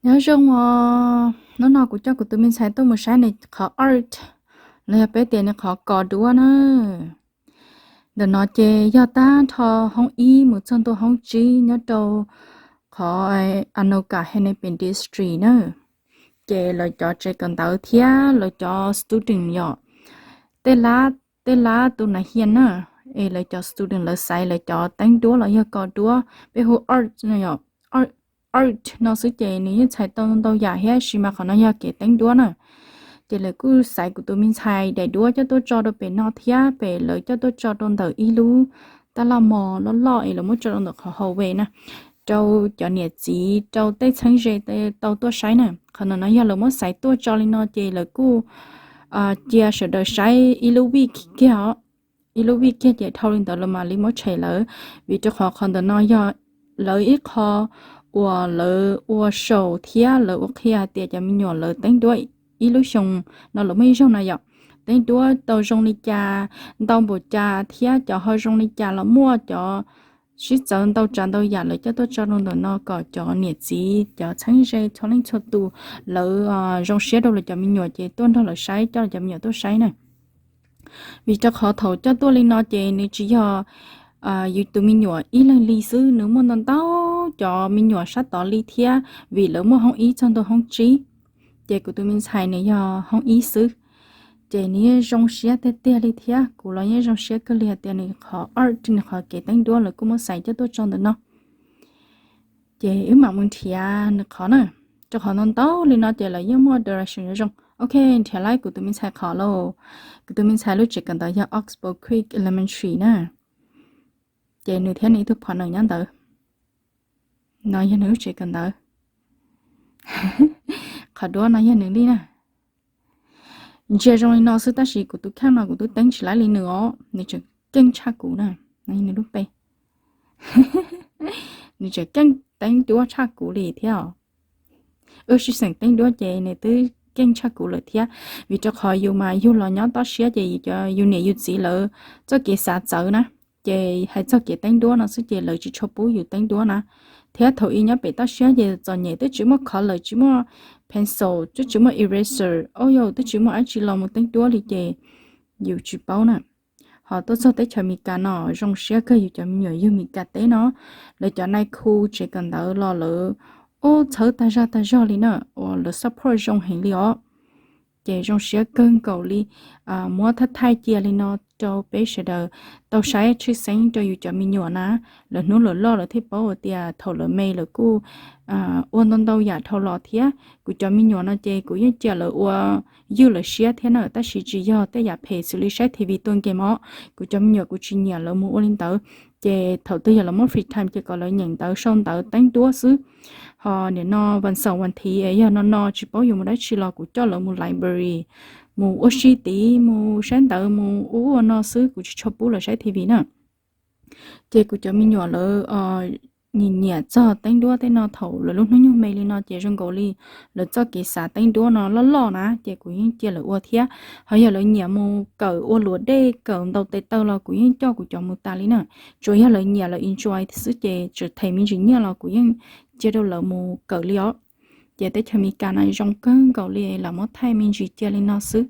Nyob zoo os, hnub no kuv coj kuv tus me ntxhais tuaj mus saib nws qhov art, los yog peb tias nws qhov kos duab na. Ntawm no ces yog tag nrho hoob ib mus txog ntua hoob tsib nyob rau qhov Anoka Hennepin District na. Ces lawv cov tsev kawm ntawv thiab lawv cov student yom, tej lab, tej lab tus nas hias na, es lawv cov student lawv xaiv lawv cov teeb duab los yog kos duab, peb hu art no yom, art no xwb ces nws yeej txhais tau ntau yam thiab, sis mas qhov no yog kev teeb duab na. Ces lawv kuj xaiv kuv tus me ntxhais daim duab coj tuaj tso rau pem no thiab pem lawv coj tuaj tso rau ntawm ib lub tab laj mos loj loj es lawv muab tso rau ntawm qhov hallway na, rau cov niam txiv rau tej txheeb ze tau tuaj saib na. Qhov ntawm no yog lawv muab xaiv tuaj tso li no ces lawv kuj cia sawv daws saib ib lub vij kiag os, ib lub vij kiag ces dhau li ntawd lawv mam li muab tshem lawm. Vim rau qhov qhov ntawm no yog lawv ib qho uas lawv ua show thiab lawv ua qhia hais tias cov me nyuam lawv teeb duab ib lub xyoo no lawv muaj ib zaug na yom, teeb duab tau zoo li cas, ntau npaum cas thiab cov ho zoo li cas los muaj, cov sib txawv ntau tsav ntau yam lawv coj tuaj tso rau ntawm no kom cov niam txiv cov txheeb ze txhua leej txhua tus lawv zoo siab rau lawv cov me nyuam ces tuaj nrog lawv saib, coj lawv cov me nyuam tuaj saib na. Vim rau qhov thaum coj tuaj li no ces nws tsis yog yus tus me nyuam ib leeg li xwb, nws muaj ntau ntau cov me nyuam sab tod li thiab, vim lawv muaj hoob ib txog ntua hoob tsib, ces kuv tus me ntxhais nws yog hoob ib xwb. Ces nws yeej zoo siab tiag tiag li thiab kuv los yeej zoo siab kawg li hais tias nws qhov art, nws qhov kev teeb duab lawv kuj muab xaiv coj tuaj tso ntawm no. Ces wb mam mus nrhiav nws qhov na, rau qhov ntau ntau li no ces lawv yeej muaj direction zoo. Ok, nrhiav laib kuv tus me ntxhais qhov lauj. Kuv tus me ntxhais lub tsev kawm ntawv yog Oxbow Creek Elementary na. Ces nws thiab nws ib tug partner nyob ntawd. No yog nws lub tsev kawm ntawv. Qhov duab no yog nws li na. Ntsia zoo li no xwb tab sis kuv tus kheej no kuv twb teeb tsis laib li nws os, nws tseem keej tshaj kuv na. No yog nws lub npe. Nws tseem keej teeb duab tshaj kuv li thiab os. Wb sib xeem teeb duab ces nws twb keej tshaj kuv lawm thiab, vim rau qhov yus mas yug los nyob toj siab ces yus niam yus txiv lawv txoj kev xav txawv na. Ces hais txog kev teeb duab no xwb ces lawv tsis tshua pub yus teeb duab na. Thiab thaum ub nyob pem toj siab ces txom nyem, twb tsis muaj color, tsis muaj pencil, twb tsis muaj eraser, o yau, twb tsis muaj dab tsi los mus teeb duab li ces yus tsis paub na. Ho tuaj txog teb chaws Amelikas no zoo siab kawg, yus cov me nyuam yug Amelikas teb no, lawv cov nais khu tsev kawm ntawv los lawv ub txhawb tag zog tag zog li na, uas lawv support zoo heev li os. Ces zoo siab kawg nkaus li, muab thaij thaij cia li no rau peb sawv daws tau saib tshwj xeeb rau yus cov me nyuam na. Lawv hnub lawv loj lawv thiaj paub tias thaum lawv me lawv kuj ua ntau ntau yam dhau los thiab. Kuv cov me nyuam no ces kuv yeej cia lawv ua ywj lawv siab thiab na, tab sis tsis yog tej yam phem xws li saib T V tua game os. Kuv cov me nyuam kuv tsis nyiam lawv mus ua li ntawd. Ces thaum twg yog lawv muab free time ces kom lawv nyeem ntawv sau ntawv teeb duab xwb. Ho nim no vas xaum vas thiv yog no no tsis paub yuav mus dab tsi los kuv coj lawv mus library, mus ua si tid, mus saib ntawv, mus ua ua no xwb, kuv tsis tshua pub lawv saib T V na. Ces kuv cov me nyuam lawv nyiam nyiam txog teeb duab tej no thaum lawv lub hnub nyoog me li no ces zoo nkaus li lawv txoj kev xav teeb duab no loj loj na, ces kuv yeej cia lawv ua thiab. Ho yog lawv nyiam mus kawm ua luam dej kawm ntaus tes taw los kuv yeej coj kuv cov mus tas li na. Tsuas yog lawv nyiam lawv enjoy xwb ces tseem them me ntsis nyiaj los kuv yeej cia rau lawv mus kawm li os. Ces teb chaws Amelikas no zoo kawg nkaus li, lam muab thaij me ntsis cia li no xwb.